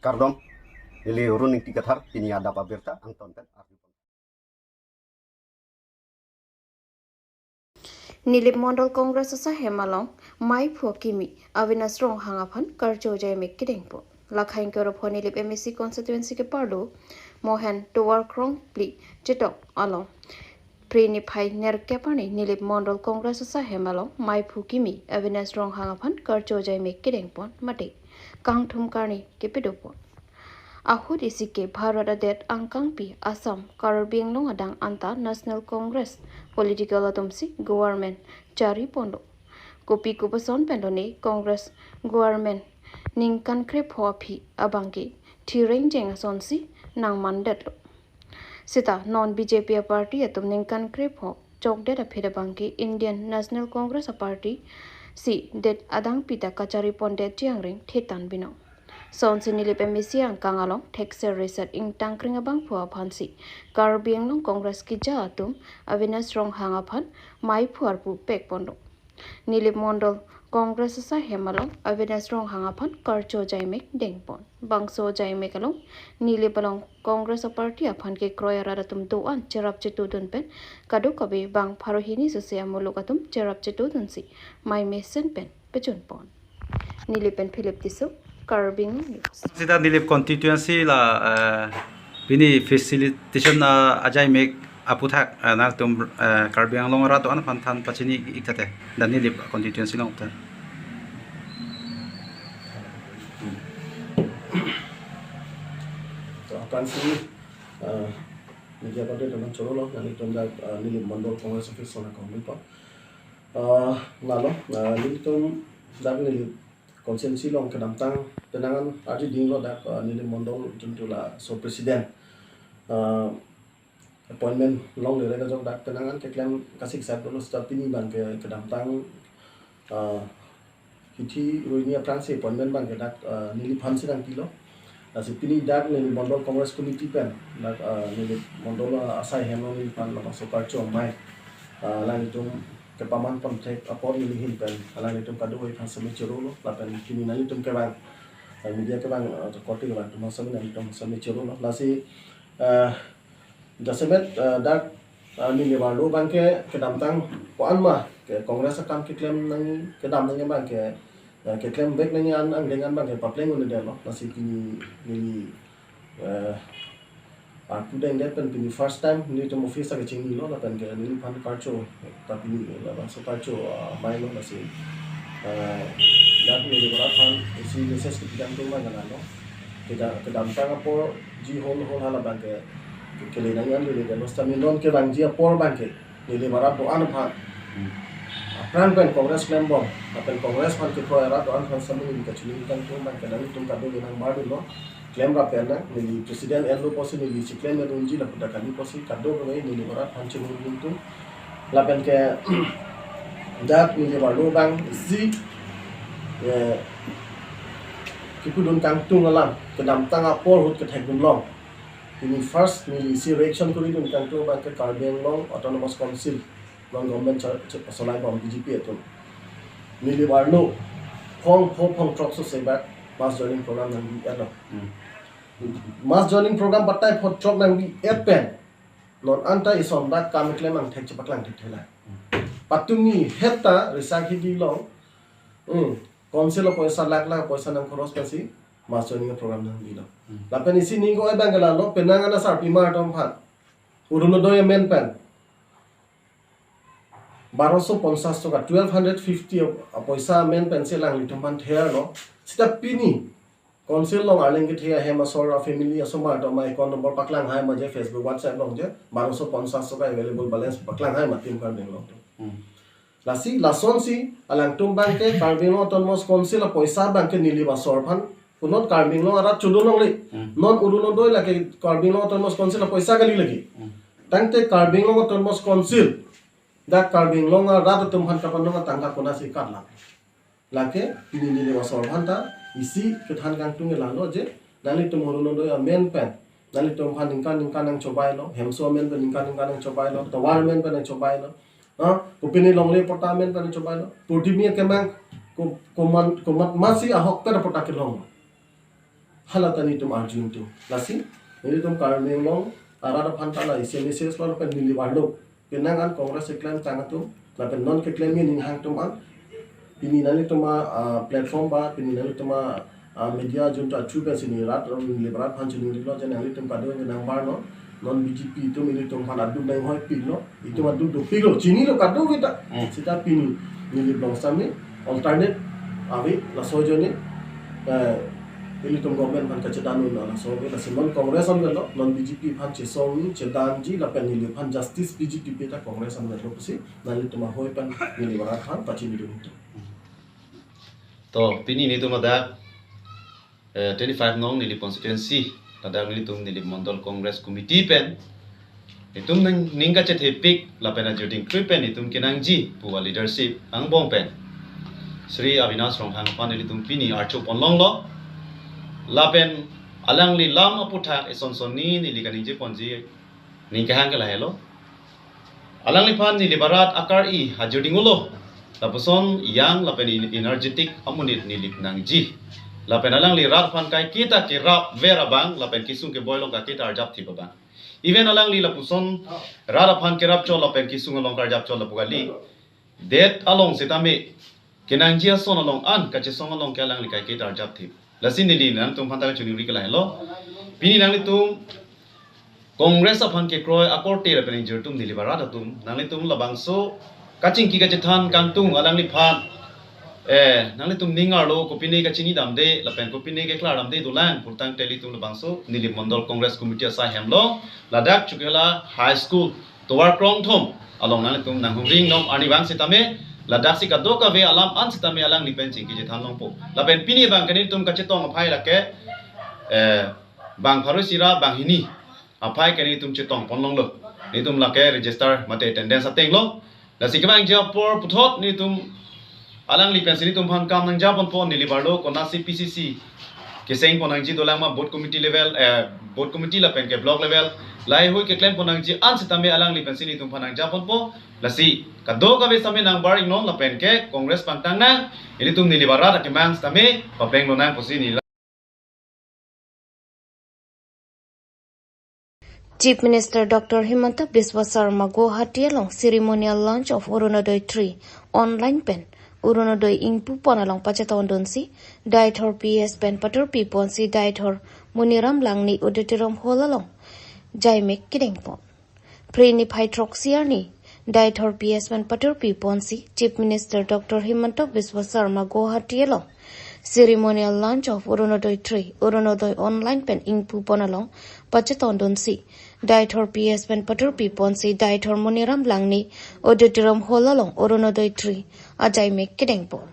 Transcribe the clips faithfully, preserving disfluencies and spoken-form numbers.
Kardom, neli Run Ingti Kathar, pini adap abirta angton pen arju. Nilip Mondol Congress asahem along maiphu akimi Avinash Ronghang aphan karcho jaimek kedengpo. Lakhang kero pho Nilip M A C constituency keparlo Mohen Tovar Krongpli Chetong along Phre niphai nerkep arni Nilip Mondol Congress asahem along maiphu kimi Avinash Ronghang aphan karcho jaimek kedengpon mate kangthum karni kepedopon. Ahut isi ke Bharat adet angkangpi Assam, Karbi Anglong adang anta National Congress political atumsi government chariponlo. Kopi kopuson pen lone Congress government ningkan krepho aphi abangke thirengjeng asonsi nangmandetlo. Seta non B J P aparty atum ningkan krepho chokdet aphi abangke Indian National Congress aparty si det adang pita kacharipondet jiangring thetan binong. Sonsi Nilip M A C angkang along thekser reset ingtangkring abangphu aphansi Karbi Anglong Congress keja atum Avinash Ronghang aphan maiphu arpu pekponlo. Nilip Mondol Congress asahem along Avinash Ronghang aphan karcho jaimek dengpon. Bangso jaimek along Nilip along Congress aparty aphan kekroi arat atum do-an cherap chetudun pen kadokave bang pharo hini sose amuluk atum cherap chetudunsi mai mesen pen pechunpon. Nilip pen Philip Tisso, Karbi Anglong News. Sita Nilip constituency la, eh, pini facilitation, eh, ajaimek aputhak, eh, nangtum, eh, Karbi Anglong arat do-an aphan than pachini ik tha te, dan Nilip constituency along te. To aphrangsi, eh, media party teman choro lo, nangtum dak, eh, Nilip Mondol Congress office along kong pa. Eh, lalo, eh, nelitum dak Nilip constituency along kedamtang penang an arju dinglo dak, eh, Nilip Mondol juntu laso president, eh, appointment longle re kejok dak penang an keklem kasik sat dolo seta pini abangke kedamtang, eh, hithi ruini aphrangsi appointment abangke dak, eh, neliphansi nangpilo. Lasi pini dak Nilip Mondol Congress Committee pen dak, eh, Nilip Mondol, eh, asaihem along neliphan labangso karcho amei, eh, alanglitum kepaman ponthek apor neli ahin pen alanglitum kadokave aphan seme choro lo lapen pini nanglitum kevang, eh, media kevang, eh, korte kevang atum seme nanglitum seme choro lo. Lasi, eh, jasemet, eh, dak, eh, Nilip arlo abangke kedamtang ko-an ma ke Congress akam keklem nangji, kedam nangji abangke, eh, keklem vek nangji an angdeng an abangke papleng un-edetlo. Lasi pini neli, eh, arpu dengdet pen pini first time nelitum office ta kechingnilo lapen ke neliphan karcho ta pini labangso karcho, ah, amei lo lasi, eh, dak Nilip arat aphan isi message kepi kangtung abang ke lalo. Keda-, kedamtang aporji hol hol hala abangke ke-, kele nangji an lele delo seta non kevangji apor abangke Nilip arat do-an aphan. Hmm. Aphrang pen Congress klembom, lapen Congress aphan kekroi arat do-an aphan seme neli kachini kangtung abangke nangtum kadokave nangmardunlo. Klemrap pen nang, neli president enlo pusi neli si klemdunji lapu ta kali pusi kadokave Nilip arat aphan chunghun dun tum. Lapen ke dak Nilip arlo abang isi, eh, kipudun kangtung alam kedamtang apor ahut kethekdun long. Pini first neli isi reaction kori dun kangtung abangke Karbi Anglong Autonomous Council, non government cho-, cho-, cholaibom B J P atum. Nilip arlo phong pho phong throk sose bak mass joining program nangbi-etlo. Hmm. Mass joining program batai pho throk nangbi-et pen non anta ison dak kam keklem angthek chepaklang thekthelang. Hmm. Patumi heta Risang Hidi along, hmm, council apoisa lakh lakh apoisa nangkhoros pensi mass joining program nangpilo. Hmm. Lapen isi ning ko-an abang ke lalo penang an asarpimar atum aphan Orunodoi amen pen baroso ponchas toka, twelve hundred fifty apoisa amen pensi alanglitum aphan therlo. Seta pini council along arleng kethe ahem asor a-family asomar atum account number paklang hai ma je, Facebook, WhatsApp along je, baroso ponchas toka available balance paklang hai ma Team Karbi Anglong atum. Hmm. Lasi lasonsi alangtum abangke Karbi Anglong Autonomous Council apoisa abangke Nilip asor aphan, punot Karbi Anglong arat chodun longle. Hmm. Non Orunodoi lake Karbi Anglong Autonomous Council apoisa kali lake. Hmm. Tangte Karbi Anglong Autonomous Council dak Karbi Anglong arat atum aphan kapanong atangka konatsi katlang. Lake pini Nilip asor aphan ta isi kethan kangtung ke lalo je, nanglitum Orunodoi amen pen nanglitum aphan ningkan ningkan nangchobailo, Hemso amen pen ningkan ningkan nangchobailo, Tovar amen pen nangchobailo, ah, kopine longle patta amen pen nangchobailo, purtimi akemang ko-, komat, komat masi ahok pen patta kelong. Hala ta nelitum arju nelitum. Lasi, nelitum Karbi Anglong arat aphan ta la isi message lo pen neli arlo. Penang an Congress keklem tang atum, lapen non keklem ning hang atum an. Pini nanglitum a, ah, platform ba, pini nanglitum a, ah, media junta chu pensi neli rat, neli rat aphan chini lo, je nanglitum kado nang bar lo. Non B J P atum ilitum aphan aduk nang hoi pik lo, itum aduk dopik lo, chini lo kado kita. Hmm. Seta pini neli blong sami alternate ave, laso ajoine, eh, ilitum government aphan kachedam lo, laso ave, lasi non Congress an lo, non B J P aphan chesong ni, chedamji, lapen neli aphan justice B J P pe ta Congress an lo pusi, nanglitum ahoi pen neli rat aphan pachini dun. To, pini nelitum ladak, eh, twenty-five nong Nilip constituency, ladak nelitum Nilip Mondol Congress Committee pen itum ning, ning kachethepik lapen ajuding krui pen itum kenangji pu a leadership angbong pen Shri Avinash Ronghang aphan nelitum pini archo pon longlo. Lapen alangli lam aputhak eson son ni neli kaningje ponji ning kehang ke lahelo. Alangliphan Nilip arat akar-i ajuding ulo. Lapuson yang lapen en-, energetic amonit Nilip nangji. Lapen alangli rat aphan kaiketa kerap ver abang, lapen kesung keboi along kaiketa arjap thip abang. Even alangli lapuson rat aphan kerap chot lapen kesung along karjap chot lapu kali. Det along sitame kenangji ason along an kachesong along ke alangli kaiketa arjap thip. Lasi neli nangtum aphan ta kachoningri ke lahelo. Pini nanglitum Congress aphan kekroi akorte lapen ingjir atum Nilip arat atum, nanglitum labangso kachingki kachethan kangtung alangliphan, eh, nanglitum ning arlo kopine kachini damde lapen kopine keklar damde dolang pulotangte ilitum labangso Nilip Mondol Congress Committee asai hem lo, ladak Chokihola High School tovar krongthom along nanglitum nanghumri non, arnivang sitame ladaksi kadokave alam an sitame alangli pen chingki chethan longpo. Lapen pini abang ke nelitum kachetong aphai lake, eh, bang pharo isi ra banghini aphai ke nelitum chetong pon longlo. Nelitum lake register mate attendance ateng lo. Lasi kevangji apor puthot nelitum alangli pensi nelitum aphan kam nangja ponpo, neli arlo konatsi P C C keseng pon nangji dolang ma, booth committee level, eh, booth committee lapen ke block level, lahaihui keklem pon nangji an sitame alangli pensi nelitum aphan nangja ponpo. Lasi kadokave sitame nang bar iknon lapen ke Congress pangtang nang, ilitum Nilip arat akemang sitame papleng lonang pusi neli. Chief Minister Doctor Himanta Biswa Sarma Guwahati along ceremonial launch of Orunodoi three online pen Orunodoi ingpu pon along pachetong dunsi, Deithor P S pen paturpi ponsi Deithor Moniram Langni Auditorium Hall along jaimek kedeng pon. Phre niphai throksi arni Deithor P S pen paturpi ponsi Chief Minister Doctor Himanta Biswa Sarma Guwahati along ceremonial launch of Orunodoi three, Orunodoi online pen ingpu pon along pachetong dunsi, Deithor P S pen paturpi ponsi Deithor Moniram Langni Auditorium Hall along Orunodoi three ajaimek kedeng pon.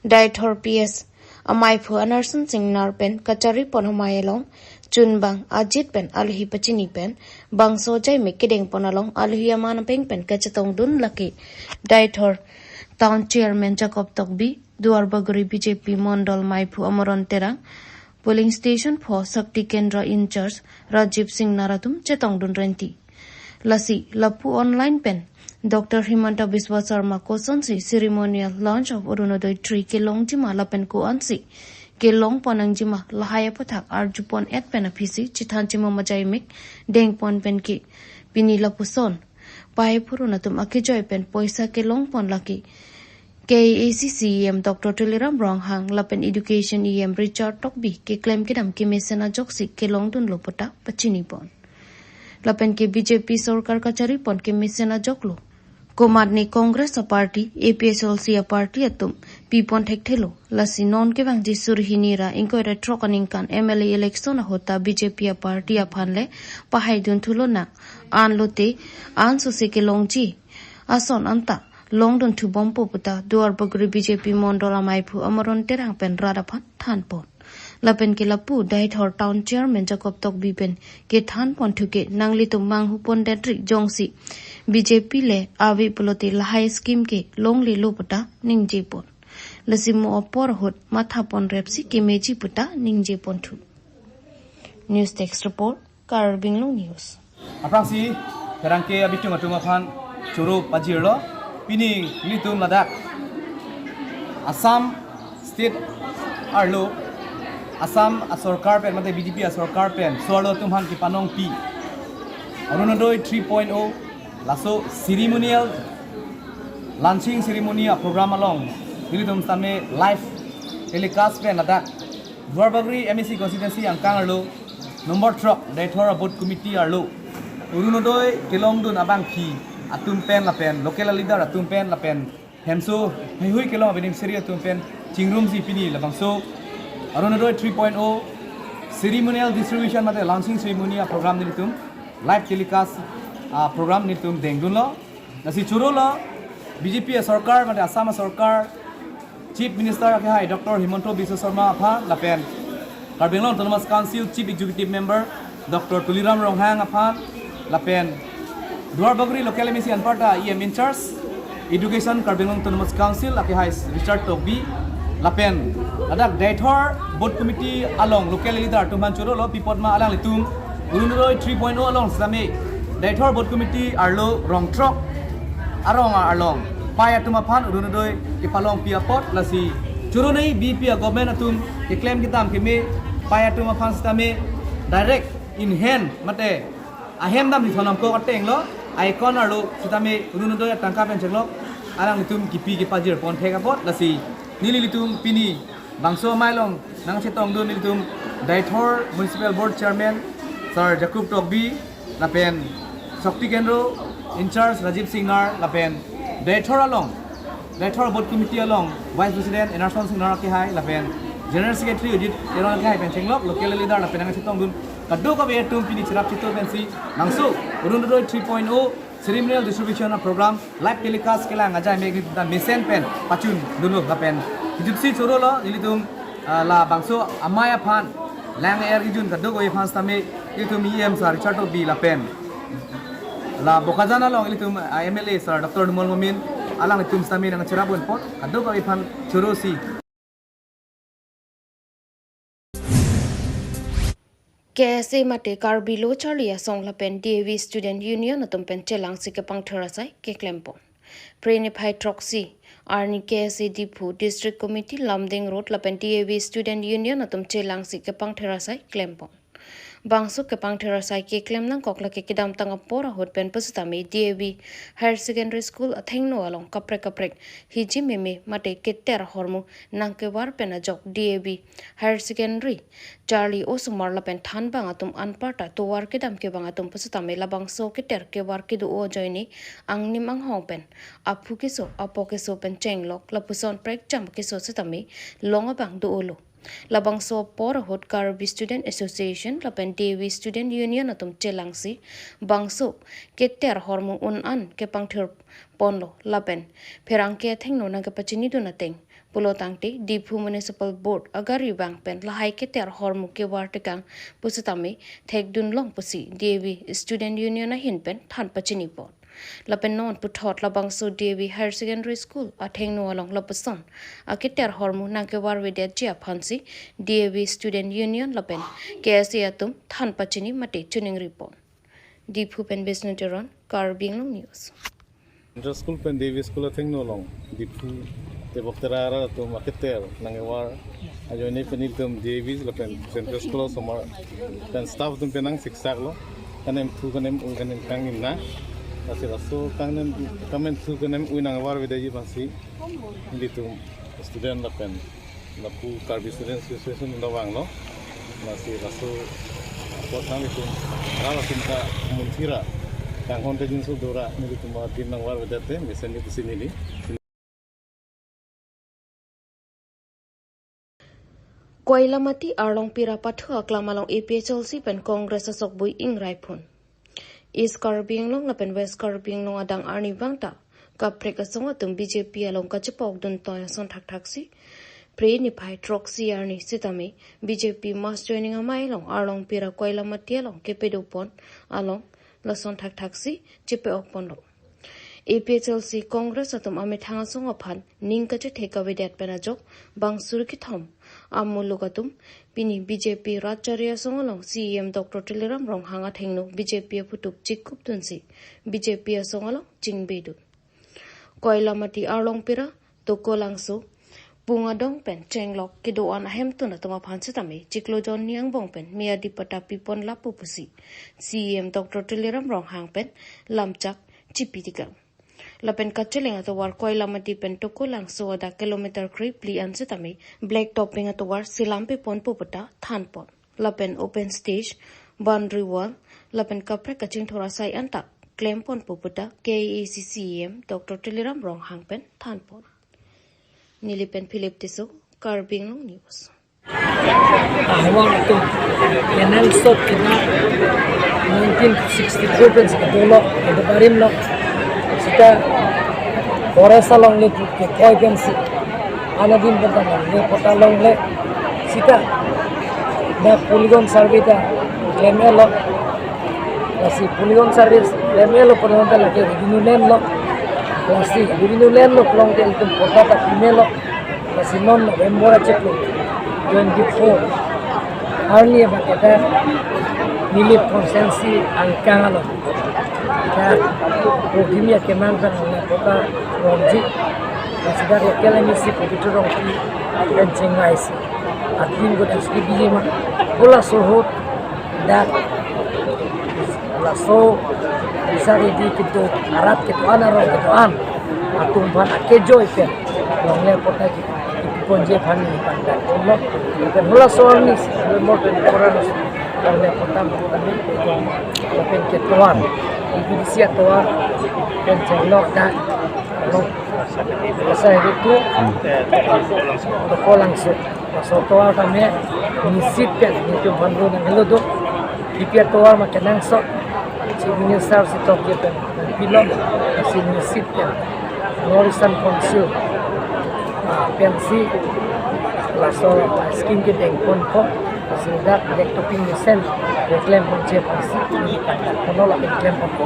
Deithor P S amaiphu Anarsan Singnar pen kachari pon amei along chunbang ajit pen alohi pachini pen bangso jaimek kedeng pon along alohi aman apeng pen kachetong dun lake Deithor Town Chairman Jacob Tokbi, Duarbagori B J P Mondol maiphu Amaron Terang, polling station pho Shakti Kendra in-charge Rajiv Singnar atum chetong dun renti. Lasi lapu online pen Doctor Himanta Biswa Sarma kosonsi ceremonial launch of Orunodoi three kelongji ma lapen ko-ansi kelong pon nangji ma, lahai aputhak arju pon et pen aphisi chethan chimum ajaimek deng pon pen ke pini lapuson pai phurun atum akejoi pen poisa kelong pon lake K A A C C E M Doctor Tuliram Ronghang lapen Education E M Richard Tokbi keklem kedam kemesen ajoksi kelong dunlo pu ta pachini pon. Lapen ke B J P sorkar kachari pon kemesen ajok lo. Komatne Congress a-party, A P H L C a-party atum pi pon thekthelo. Lasi non kevangji suri hini ra ingkoi ra throk aningkan M L A election ahut ta B J P a-party aphan le pahai dun thu lonang. An lote, an sose kelongji ason anta long dun thu bompo pu ta Duarbagori B J P Mondol amaiphu Amaron Terang pen rat aphan than pon. Lapen ke lapu Deithor Town Chairman Jacob Tokbi pen kethan pon thu ke nanglitum manghu pon detri jongsi B J P le ave pulote lahai scheme ke longlelo pu ta ningje pon. Lasi mo apor ahut matha pon repsi kemeji pu ta ningje pon thu. News Desk Report, Karbi Anglong News. Aphrangsi pherangke abitung atum aphan choro pajirlo, pini nelitum ladak Assam State arlo Assam asorkar pen mate B J P asorkar pen so-arlo atum aphan kepanongpi Orunodoi three point oh laso ceremonial launching ceremony aprogram along nelitum sitame live telecast pen ladak Duarbagori M A C constituency angkang arlo number throk Deithor Booth Committee arlo Orunodoi kelongdun abangpi atum pen lapen local leader atum pen lapen hemso heihui kelong beneficiary atum pen chingrumsi pini labangso Orunodoi three point oh ceremonial distribution mate launching ceremony aprogram nelitum live telecast aprogram nelitum dengdunlo. Lasi chorolo B J P asorkar mate Assam asorkar Chief Minister akehai Doctor Himanta Biswa Sarma aphan lapen Karbi Anglong Autonomous Council Chief Executive Member Doctor Tuliram Ronghang aphan lapen Duarbagori local M A C anparta E M in charge Education Karbi Anglong Autonomous Council akehai Richard Tokbi lapen ladak Deithor Booth Committee along local leader atum aphan chorolo pi apot ma alanglitum Orunodoi three point oh along sitame Deithor Booth Committee arlo rong throk arong arlong pai atum aphan Orunodoi kepalongpi apot lasi choro nei B J P a government atum keklem kedam keme pai atum aphan sitame direct in hand mate ahem dam di thonam ko ateng lo icon arlo sitame Orunodoi atangka pen chenglok alanglitum kipi kepajir pon thek apot lasi nelitum pini bangso amei along nangchetongdun nelitum Deithor Municipal Board Chairman Sir Jacob Tokbi lapen Shakti Kendro in charge Rajiv Singnar lapen Deithor along Deithor Booth Committee along Vice President Enerson Singnar akehai lapen General Secretary Ujit Teron akehai pen chenglok local leader lapen nangchetongdun kadokave atum pini cherap chitu pensi bangso Orunodoi three point oh ceremonial distribution program live telecast kelang ajai mek ta mesen pen pachun dunlo lapen hijutsi chorolo nelitum ah, labangso amei aphan lang er ijun kadokave aphan sitame nelitum E M Sir Richard Tokbi lapen la Bokajan along nelitum ah, M L A Sir Doctor Numal Momin alanglitum sitame nangcherapdun apot kadokave aphan chorosi. K S A mate Karbi Lo Charli Asong lapen D A V Student Union atum pen chelangsi kepangthir asai keklempon. Phre niphai throksi arni K S A Diphu District Committee Lumding Road lapen D A V Student Union atum chelangsi kepangthir asai klempon. Bangso kepangthir asai keklem nangkok lake kedamtang apor ahut pen pusitame D A V Higher Secondary School athengno along kaprek kaprek hiji meme mate keter ahormu nangkevar pen ajok D A V Higher Secondary Charli osomar lapen thanbang atum anparta tovar kedam kevang atum pusitame labangso keter kevar kedo-o ajoine angnim anghong pen aphu keso apo keso pen chenglok lapuson prekjam keso sitame long abang do-olo. Labangso apor ahut Karbi Student Association lapen D A V Student Union atum chelangsi bangso keter ahormu un-an kepangthir ponlo lapen pherangke athengno nangkepachinidun ateng pulo tangte Diphu Municipal Board agari vang pen lahai keter ahormu kevar tekang pusitame thekdun long pusi D A V Student Union ahin pen than pachinipon. Lapen non puthot labangso D A V Higher Secondary School athengno along lapuson aketer ahormu nangkevarvedetji aphansi D A V Student Union lapen K S A atum than pachini mate chuning ripon. Diphu pen Bisnu Teron, Karbi Anglong News. Inter school pen D A V school athengno along Diphu tebok tera arat atum aketer nangkevar ajoine pen nelitum D A V lapen Central School osomar pen staff atum pen nangsiksak lo. Kanem thu kanem ui kanem kangnim na. Lasi laso kangnem kanem thu kanem ui nangkevarvedetji aphansi nelitum student lapen lapu Karbi Student Association nangvanglo. Lasi laso apot nelitum rat atum ta munthira kanghon kajinso dora nelitum adim nangvarvedet te mesen ni pusi neli. Koilamati Arlongpira pathu aklam along A P H L C pen Congress asokbui ingrai phun. East Karbi Anglong lapen West Karbi Anglong adang arnivang ta kaprek asong atum B J P along kachepokdun toi ason thakthaksi Phre niphai throksi arni sitame B J P mass joining amei along Arlongpira Koilamati along kepadopon along lason thakthaksi chepe-okponlo. A P H L C Congress atum amethang asong aphan ning kachethek kavedet pen ajok bang suri kethom amuluk atum pini B J P rat chari asong along C E M Doctor Tuliram Ronghang athengno B J P aphutup chikupdunsi B J P asong along chingbedun. Koilamati Arlongpira, Tokolangso, Bung adong pen chenglok kedo-an ahemtun atum aphan setame chiklo jon ni angbong pen meyadi patta pipon lapu pusi C E M Doctor Tuliram Ronghang pen lamchak chipi tikang. Lapen kacheleng atovar Koilamati pen Tokolangso adak kilometer krepli an setame black topping atovar selam piponpo puta thanpon. Lapen open stage, boundary wall, lapen kaprek kachingthur asai anta klemponpo puta K A A C C E M Doctor Tuliram Ronghang pen thanpon. Neli pen Philip Tisso, Karbi Anglong News. Ahwang atum, kenangsot kena nineteen sixty-four pen si kedolo, kedobarimlo. Sita forest along le kekoi pensi, anadin pen ta longle, patta longle. Sita dak polygon survey ta klem-etlo. Lasi polygon survey klem-etlo, polygon ta lake revenue land lo. Lasi revenue land lo pulote itum patta ta pimelo. Lasi non November achiklo twenty-four arni abang ke ta Nilip constituency angkang along ta Rongkimi akemang pen longle patta romji. Lasi dak local M A C Pabitra Rongpi pen chingvaisi adim ko diskut biji ma, halaso ahut dak laso bisa ridi kedo arat kedo-an arong kedo-an atum aphan akejoi pen longle patta kipiponji aphan neli pangdak lo. Lapen halaso arni November twenty-four arni longle patta kami pen ketovar, B B D C atovar pen chenglok dak lo. Lasi itu Tokolangso. Laso atovar tame nisit pen nelitum aphan ro nanghelo do. Kipi atovar ma kenangsot, Chief Minister si tokje pen pilo, lasi nisit pen North Eastern Council, ah, pensi laso scheme kedengponpo, lasi dak black topping mesen klemponji pensi neli pangdak lo, lapen klemponpo.